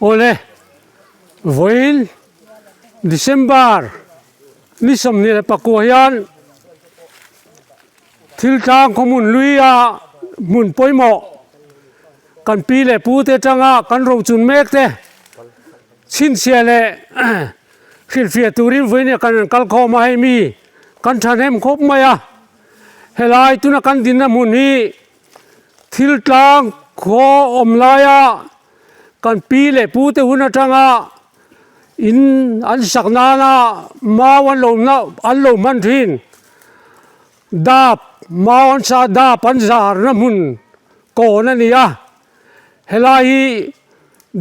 Awle, vawiin December ni 24 hian thil tlang khawhmun luia hmun pawimawh kan pi leh pu te atanga kan rochun mek te chhinchhiah leh hrilhfiah turin vawiin kan rawn kal khawm a, hei mi kan thahnem khawp mai a, helai tuna kan dinna hmun hi thil tlang khaw awm laia kan pi leh pu te hun atanga in an sak nana mau an lo an lo hman thin dap mau an sa dap an zar na hmun kawn a ni a helai hi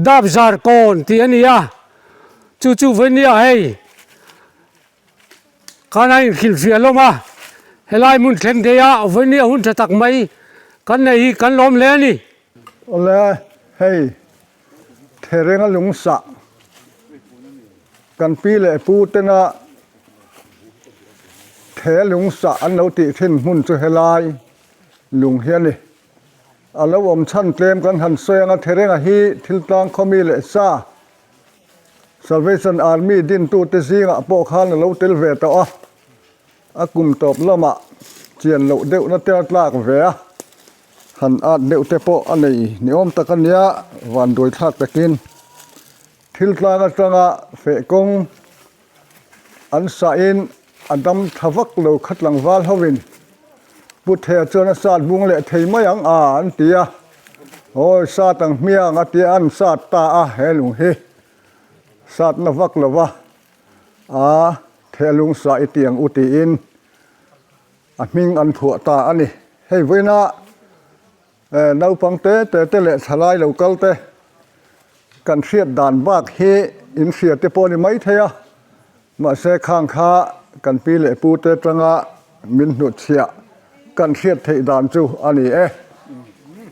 dap zar kawn tih a ni a chu chu vawinia hei. Kan a inhrilhfiah lawm a, helai hmun thleng thei a vawinia hun tha tak mai kan nei hi kan lawm hle a ni. Awle, hei Thereng a lungsah kan pi leh pu tena the lungsah an lo tih thin hmun chu helai lung hi a ni. A lo awm chhan tlem kan han sawi ang a, Thereng a hi thil tlang khawmi leh sa Salvation Army dintute zingah pawh khan a lo tel ve tawh a, a kum tawp lamah chian loh deuhna te a tlak ve a, han at deuh te pawh a nei ni awm tak a nia, vanduai thlak takin thil tlang atanga feh kawng an sahin a dam tha vak lo kha tlangval hovin Pu Thea chuan a sat bung leh thei mai ang a an ti a, awi sat ang hmiang a tia an sat ta a he lung hi sat na vak lo va a Thea lung sa i ti ang u tiin a hming an phuah ta a ni. Hei vawiina Naupang te te te leh thalai lo kal te kan hriat dan bak hi in hria te pawh a ni mai thei a, mahse khang kha kan pi leh pu te atanga min hnutchhiah kan hriat theih dan chu a ni e.